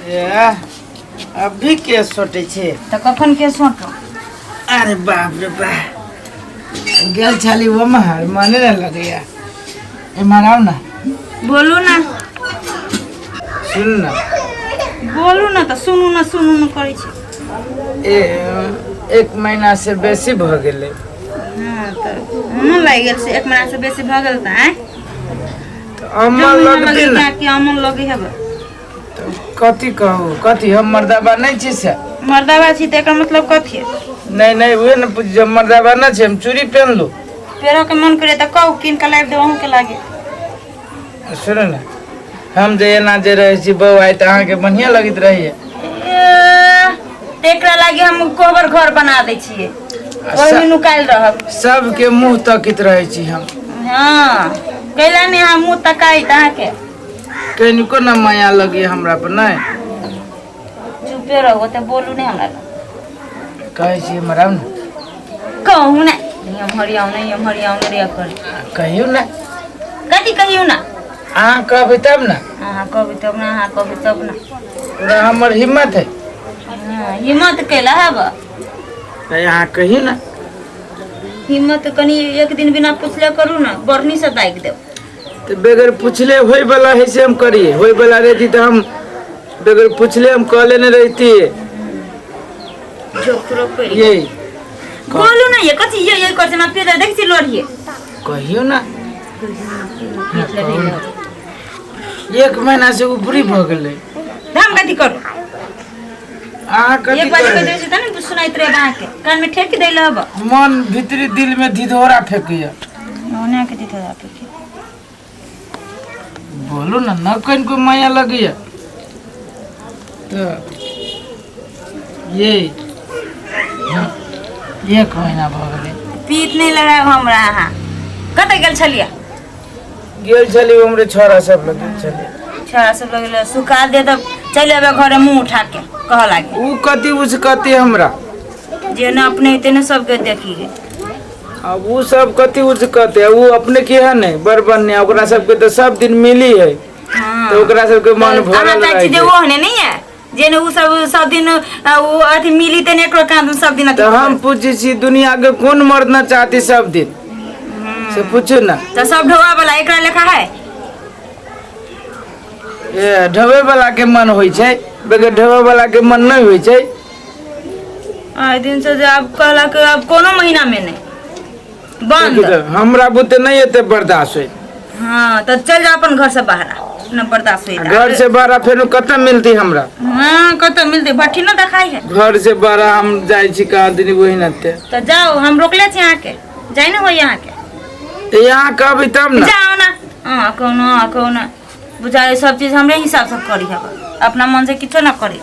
ए, अभी के सोटे छे? तऽ कखन के सोटो? अरे बाप रे बाप, गेल छली वो महर मने न लगैया। एम्हर आउ ना। बोलू ना। सुन ना। बोलू ना तऽ सुनू ना, सुनू ना करै छी। ए, एक महीना से बेसी भऽ गेलै। हँ, तऽ मन लागि गेल से एक महीना से बेसी भऽ गेल तऽ आँय? तऽ अमल लगतै ने। कि अमल लगै हेबै। तऽ कथी कहू, कथी हम मर्दाबा नहि छी से? मर्दाबा छी तऽ एकर मतलब कथी? नहि नहि, उहे ने पूछ, जब मर्दाबा नहि छै हम चूड़ी पेनलू। पेरऽ के मन करे तऽ कहू, कीन कऽ लाबि देब अहूँके लागे। सुनू ने, हम जे एना जे रहै छी बौआ, तऽ अहाँके बढ़िआँ लगैत रहैए। ए, एकरा लागी हम कोबर घर बना दै छियै, ओहिमे नुकायल रहब। सबके मुँह तकैत रहै छी हम। हँ, कैला नहि अहाँ मुँह तकाइत अहाँके? कनिको न माया लगैए हमरा पर? नहि। चुपे रहू, ओते बोलू नहि हमरा लग। कहै छी हमरा ने। कहू ने, एम्हर आउ ने, एम्हर आउ ने रे कर। कहियौ ने। कथी कहियौ ने? अहाँ कहबै तब ने। अहाँ कहबै तब ने, अहाँ कहबै तब ने। पूरा हमर हिम्मत है। हँ, हिम्मत कैला हब? तऽ अहाँ कहियौ ने। हिम्मत कनि एक दिन बिना पुछले करू ने, बढ़नी से दागि देब। तऽ बगैर पुछले होय वाला है से हम करिए? होय वाला रहती तऽ हम बगैर पुछले हम कह लेने रहती। झोकरो पड़ि ये बोलू ना, ये कथी ये ये करছে ना? पेट देख छी लोढ़िए। कहियौ ने। एक महीना से ऊपरी भऽ गेलै। हम कथी करू? अहाँ कथी एक बार कहि करबै? दै छी तऽ ने सुनाइत रहब, अहाँके कानमे ठेक दै लहब। मन भीतरी दिल में धिधोरा फेकैया। ओना के दिथोरा फेके। बोलू ने, न कनिको माया लगैया तऽ ये एक महीना भऽ गेलै। पीत नहि लगायब हमरा। अहाँ कतऽ गेल छलियै? गेल छली उमरे छोरा सब लग गेल छली। छोरा सब लगले सुखा दे तऽ चलि अयबै घरे मुँह उठा के कहऽ लागे। उ कथी उचकती हमरा? जे ने अपने हेतै ने सबके देखी गे। अब उ सब कथी उचकते? उ अपने के है ने बड़ बढ़िया, ओकरा सबके तऽ सब दिन मिली है। हाँ। तऽ ओकरा सबके मन तऽ अहाँ भरल चाहै रहै छी जे छै। ओ ओहने नहि है जे ने उ सब सब दिन उ अथी मिली ते ने एकरो कान सब दिन अथी। तऽ हम पूछै छी, दुनिया के कोन मर्द न चाहती सब दिन, से पूछू ना। तऽ सब ढोआ वाला एकरा लेखा है? ए, ढोबे वाला के मन होइ छै, बगैर ढोबे वाला के मन नहि होइ छै। आइ दिन से जे आब कहलक आब कोनो महीना में नहीं, बंद। हमरा बुते नहि एते बर्दाश्त होइ। हाँ, तऽ चल जाओ अपन घर से बाहर, न बर्दाश्त होई। घर से बाहर फेर कतऽ मिलती हमरा? हाँ, कतऽ मिलते? भट्ठी न देखाई है। घर से बाहर हम जाइ छी कहाँ दिन वही नते। तऽ जाओ, हम रोकले छी अहाँके, जाइ न होई अहाँके। तऽ यहाँ कहबै तब ने। जाओ ना। हाँ, कोनो हाँ कोनो बुझाइ सब चीज हमरे हिसाब से करी हब, अपना मन से किछो ना करी।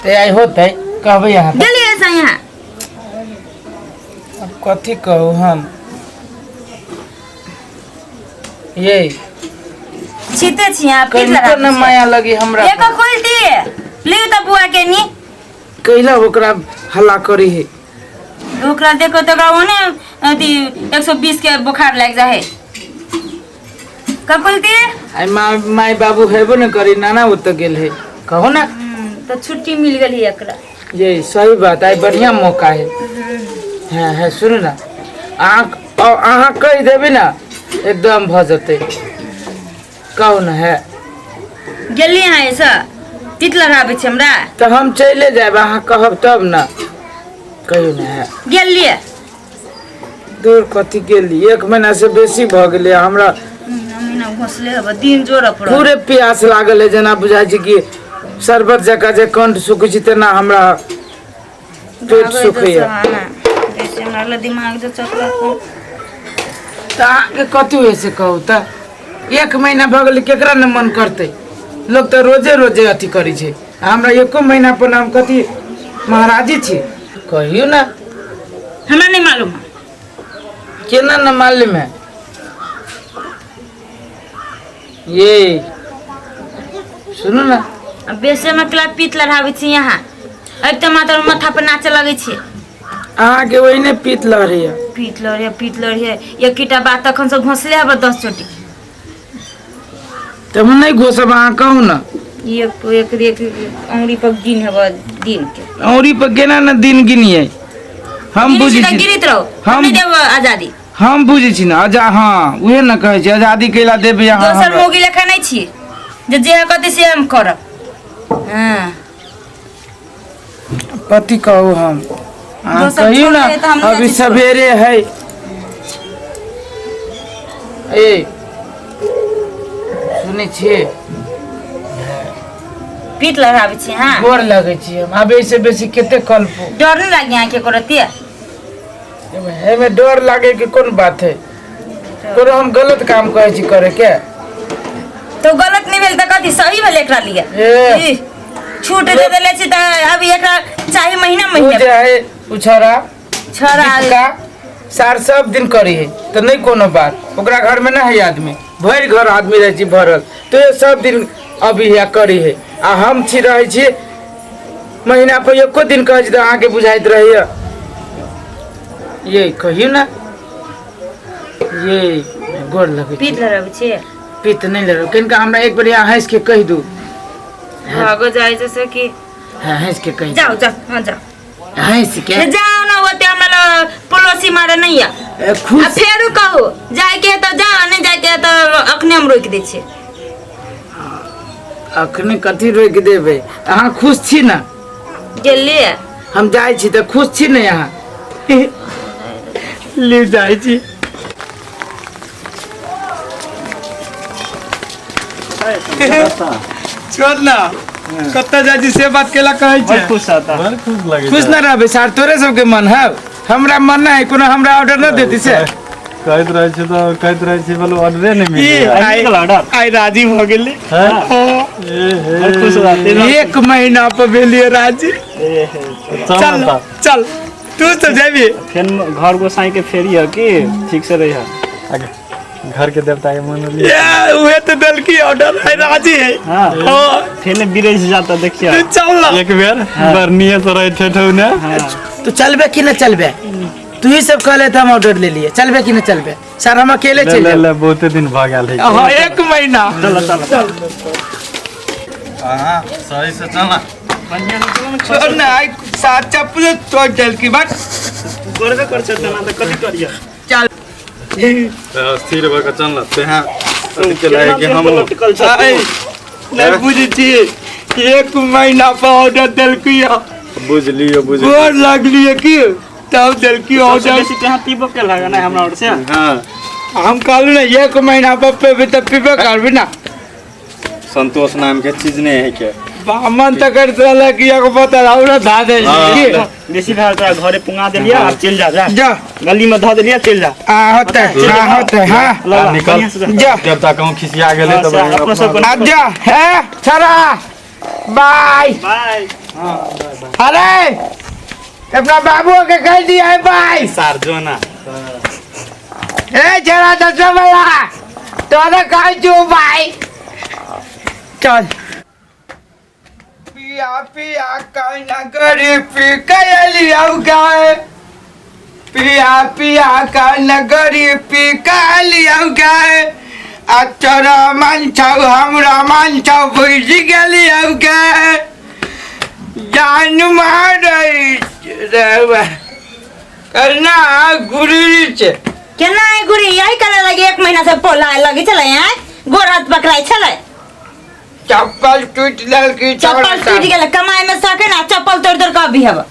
तऽ आइ होतै, कहबै अहाँ तऽ। गेलियै से यहाँ। अब कथी कहू हम ये? छीते छी अहाँ, पीठ कनिको लगा न माया लगी हमरा एक खोल दिए लिउ तऽ बुआ के नी। कैला ओकरा हल्ला करी है? ओकरा देखो तऽ ओकरा ओने अथी 120 के बुखार लागि जाइ है। कब खोलती? आई माँ माय बाबू हेबो न करी, नाना ओतऽ गेल है, कहू ना। तऽ छुट्टी मिल गेल है एकरा। ये सही बात, आई बढ़िया मौका है। है है, सुनू ना, अहाँ अहाँ कहि देबै ना, एकदम भऽ जेतै। कहू ना है। गेली अहाँ ऐसा तीत लगाबै छी हमरा? तऽ हम चले जायब, अहाँ कहब तब ना। कहियौ ना है। गेलियै? दूर, कथी गेली? एक महीना से बेसी भऽ गेलै हमरा। महीना महीना घोसले हब, दिन जोड़ पड़ल। पूरे प्यास लागल है, जेना बुझाइ छै कि शरबत जकाँ जे कंठ सुखै छै तेना हमरा पेट सुखैया। बेसी हमरा लग दिमाग जे चकलक। तऽ अहाँके कथी होइ से कहू तऽ? एक महीना भऽ गेलै, केकरा ने मन करतै? लोक तऽ रोजे रोजे अथी करै छै, आ हमरा एको महीना पर हम कथी महाराजी छी? कहियौ ने। हमरा नहीं मालूम है। केना न मालूम है ये? सुनू ना। अब बेसे में क्लब पीत लड़ाबै छी यहाँ अब तऽ मात्र माथा पर नाचे लगै छी। अहाँके ओहिने पीत लहरैया। पीत लड़े, पीत लड़े, एकटा बात तखन से घोसले हब 10 चोटी। तऽ हम नहि घोसब, अहाँ कहू ने। एक एक एक अंगुरी पर गिन हेब दिन के। औरी पर केना ने दिन गिनिए? हम गिनै छी बुझै तऽ छी। गिनैत रहू। हम- हम नहि देब आजादी। हम बुझै छी ने। आजा, हँ, उहे ने कहै छी, आजादी कैला देबै अहाँ दोसर हमरा? मोगी लेखा नहि छी जे जे कहतै से हम करब। हँ। कथी कहू हम अहाँ? दोसर कहियौ ने। छोड़ दे तऽ हम नहि अभी जाइ छी छोड़। सवेरे है। ए, सुनै छियै? पीठ लड़ाबै छी? हँ। गोर लगै छी हम, आब एहिसँ बेसी कते कल्पू? डर नहि लागी अहाँके करतियै? एहिमे डर लागे के कोन बात है? कोनो हम गलत काम कहै छी करे के? तो गलत नहीं भेल तऽ कथी सही भेल एकरा लिए? ए। ई, छूट दे देले छी तऽ अभी एकरा चाही महीना ओ महीना। जे है उछड़ा छड़ा। दीपिका सार सब दिन करी है तऽ नहि कोनो बात। ओकरा घर में नहि है आदमी, भरि घर आदमी रहै छी भरल, तो ये सब दिन अभी है करी है, आ हम छी रहै छी महीना पर एको दिन कहै छी तऽ अहाँके बुझाइत रहैया। ये कहियौ ने, ये गोर लगै छी। पीठ लड़ाबै छी? पीत नहि लड़ो। कनिका हमरा एक बेर यहाँ हँसि के कहि दू। भागो जाइ जैसे कि। हाँ, हँसि के कहि दू। जाओ जाओ, हाँ जाओ। हँसि के। जाओ ना, ओते हमरा लग पड़ोसी मारे नहीं है। ए, आ खुश फेरो कहू, जायके है तऽ जाओ, नहीं जायके है तऽ अखने हम रोकि दै छियै। अखने कथी रोकि देबै? अहाँ खुश छी ने? गेलियै। हम जाइ छी तऽ खुश छी ने अहाँ? ले जाइ छी। छोड़ ना, कतऽ जाइ छी से बात केला कहै छै? खुश आता। बड़ खुश लगे। खुश न रहबै सार? तोरे सबके मन है, हमरा मन नहि है। कोनो हमरा ऑर्डर न देती से कहैत रहै छै तऽ कहैत रहै छै, बोलो ऑर्डरे नहि मिलै। आइ आइ राजी भऽ गेली। हैं? ए हे। बड़ खुश रहते। एक महीना पर भेलियै राजी। चल चल। न। चल, तू तो जेबी। फेन घर गोसाई के फेरी है कि ठीक से रही है। तऽ घर के देवता के मन लिये। ये उहे तो देलकी ऑर्डर है, राजी है। हाँ। हाँ। फेन बिरेज जाता देखिए। तू चल ना। एक बेर बर्निये से रहे ठेठौ ने। तू चलबे कि न चलबे? तू ही सब कहले तऽ हम ऑर्डर ले लिए। चलबे कि न चलबे सर? हम अकेले ले चल ले जाब। ले, बहुते दिन भऽ गेल है। हाँ, एक महीना। चलो चलो। हाँ, सही से चल ना। छोड़ ना, आइ सात चप्पल तोड़ देलकी बात। करबे कर छै तना तऽ कथी करिए? चल। तऽ स्थिर भऽ कऽ चल ना तेहाँ अथी के लागे कि हम लटकल छ। आइ नहि बुझै छी, एक महीना पर ऑर्डर देलकी है। बुझलियो, बुझलियो। गोर लगलिए की तब देलकी सबसे ऑर्डर। बेसी तेहाँ पीबो के लागे ना हमरा ओर से। हाँ। हम कहलू ने एक महीना पर पेबे तऽ पीबे करबी ना। संतोष नाम के चीज नहीं है के। बामन तऽ करैत रहलै कि एक बोतल और धा दे। हाँ। की? बेसी भेल तोरा घरे पुंगा देलिया, आब चलि जा जा। जा। गली में धऽ देलिया, चलि जा। आ होतै, हाँ होतै, हाँ। ल, ल, निकल। बढ़िआँ से जा। जा। देवता कहूँ खिसिया गेलै हाँ, तऽ से अपनो सबके। अब जा है छरा, बाय। बाय। अरे, अपना बाबू के कह दिया है बाय। सार जो ना। ए छरा, दस वाला तोरा कह चू बाय। चल। पिया पिया कहना करी पी कयली आउ गाय, पिया पिया कहना करी पी कयली आउ गाय, आ तोरा मन छौ हमरा मन छौ बुझि गेली आउ गाय, जान मारै रे करना गुरु छै। केना है गुरी? यही करे लगी एक महीना से पोला लगी छलै हैं, गोर हाथ पकड़ाई छलै। चप्पल टूटि गेल। चप्पल टूटि गेल। कमाई में सके ना, चप्पल तोड़ तोड़ कऽ अभी हब।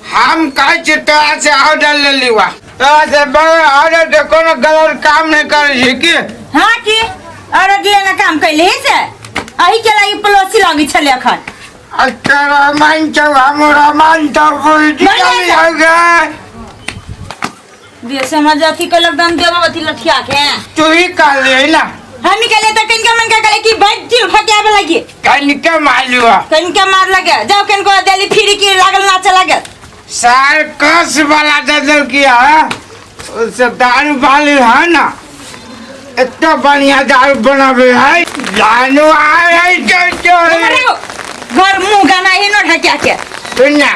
हम कहै छी तोरा से ऑर्डर ले लीवा, तोरा से बगैर ऑर्डर के कोनो गलत काम नहि करै छी की? हाँ की और लेना काम कैले से अही के लागी पड़ोसी लगी छलै अखन। अच्छा, मन छौ हमरा मन छौ बुझि गेली हो गे। बेस हमरा अथी कलक दम देबो अथी लठिया के। तू ही कहली ना। हम कहले त कनिका मनका कहले कि बैठ चिल भके लगी। कनिका मालुआ। कनिका मार लगे जाओ, कनिको देली फिरी की लागल नाचे लागल। सार कस वाला दल किया है उससे दारू वाली है ना, इतना बढ़िया दारू बनावे है जानू आए है। चल चल। घर मुंह गाना ही न ढकिया के। सुन ना,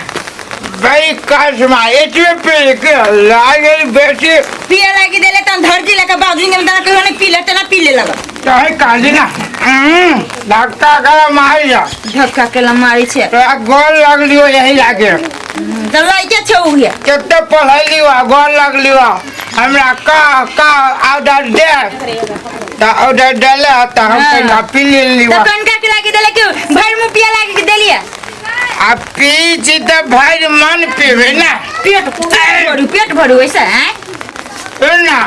भाई कसमा एतबे पी के लागल बेटी। पिए लागी देले तन धरजी लगा बाबूजी ने तना कहियो नहीं पी ले तना पी ले लगा। चाहे काली ना धक्का करा मार जा। धक्का के ला मारी छे। तोरा गोल लगलियो यही लागे। त लइके छौ उहे। कते पढ़ैलियो आ गोल लगलियो हमरा का का ऑर्डर दे त ऑर्डर देले त हम हाँ। कनिका पी लेलियो। त कनका के लागी देले कि भर मुंह पिए लागी देलिए? आ पी छी त भरि मन पीबे ना। पेट भरू पेट भरू ऐसा हैं? सुन ना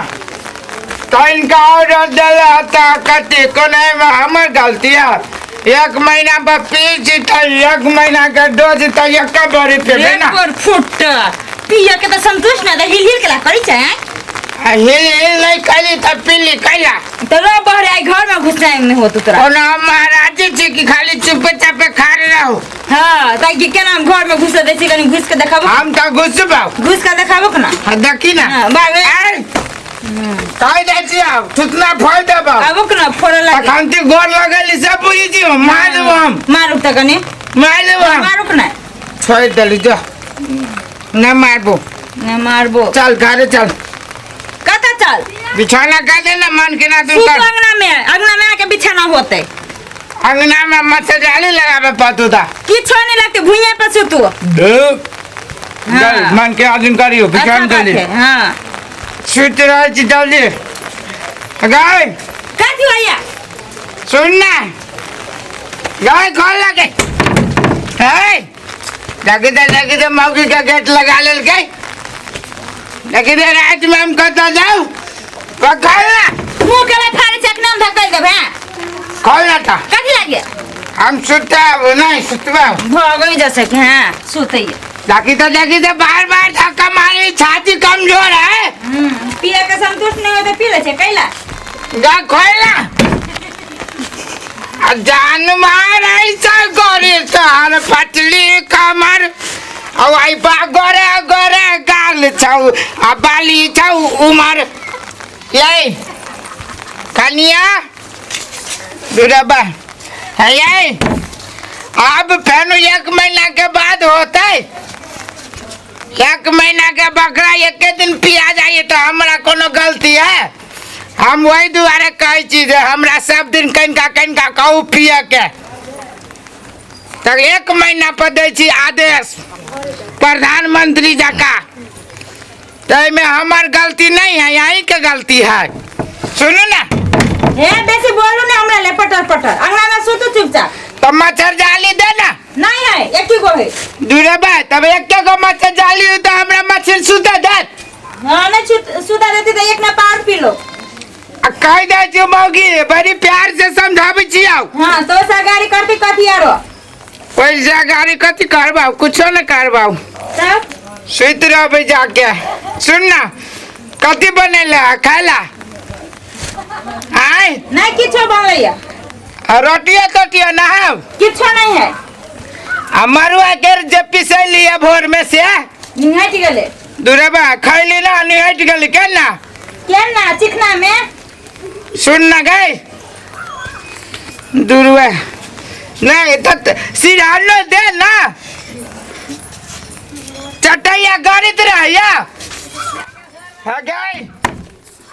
तनिका ऑर्डर देले त कथी कोना हमर गलती है। एक महीना पर पी छी त एक महीना के डोज त एक बरी पीबे ना। पर फुट पिए के त संतोष ना त हिल हिल के ला करी छै हैं? आ हिल हिल नहीं कैली त पीली कैला। त रो बहरे आई घर में घुसनाइ नहीं होत तोरा। कोना हम महाराजी छी कि खाली चुपे चापे खा रहो। हां त कि केना हम घर में घुस दै छी कनी घुस के देखाबो। हम त घुसबो। घुस के देखाबो ना। हां देखी ना। हां बाबे। कहि दै छी आब थुतना फोड़ देबो। आबो ना फोड़े लागे। तखन ती गोर लगेली सब बुझी छी मार देबो हम। मारू त कनी। मार देबो हम। मारू ना। छोड़ देली जो ना मारबो। ना मारबो। चल घरे चल। कत चल? बिछौना कर दे ना मन के ना तू सुत कर। अंगना में, अंगना में आके बिछाना होते। अंगना में मच्छरदानी लगावे पड़तू था। किछो नहीं लगते भुइया पर सुतू। हाँ। मन के आदिन करियो बिछौना अच्छा कर बात है, हाँ। सुत रह छी जल्दी। गाय। कथी भैया? सुन ना। गाय खोल लगे। हे। लगे दे लगे दे मौकी का गेट लगा लेल के। लगे दे रात में हम कत जाऊ। खोल ना। मुंह के फाड़े छै नाम धकल देब हैं? खोल ना ता। कथी लागे? हम सुता नहीं सुतबा। भगई जैसे के हैं सुतैया। बाकी तो देखी तो बार बार धक्का मारी छाती कमजोर है। पिए के संतुष्ट नहीं होते पी ले छै कैला। गा खोल ना। जानवर ऐसा गोरी तोहर पतली कमर और आई बा गोरे गोरे गाल छौ आ बाली छौ उमर। ये कनिया दुरबा है ये अब फेन एक महीना के बाद होते। एक महीना के बकरा एक दिन पिया जाइए तो हमरा कोनो गलती है? हम वही दुआरे कहै छी जे हमरा सब दिन कनिका कनिका कहू पिए के। तऽ एक महीना पर दै छी आदेश प्रधानमंत्री जकाँ। ताहिमे हमर गलती नहीं है, यहीं के गलती है। सुनू ना। हे बेसी बोलू ना हमरा ले पटर पटर। अंगना में सुतू चुपचाप। तो मच्छर जाली दे ना। नहीं है एक ही गो है। दूरे बा तब एक गो मच्छर जाली हो तो हमरा मच्छर सुता देत। हां नहीं सुता देती तो एक ना पार पी लो। आ कहि दै छियौ मौगी बड़ी प्यार से समझाबै छियौ। हां तो गाड़ी करती कथी आरो? पैसा गाड़ी कथी करबाउ? कुछो न करबाउ। तब सुति रहबै जाके। सुन ना कथी बनेले खाइला? आय नहीं किछो बनलैया। आ रोटिया तोटिया ना है? किछो नहीं है। आ मरुआ के जे पिसैली है भोर में से निहट गेले। दुरेबा खैली ना निहट गेली केना? केना चिकना में? सुन ना गई दुरुआ नहीं तो सिरहानो दे ना। चटैया गड़ित रहिया। हाँ गई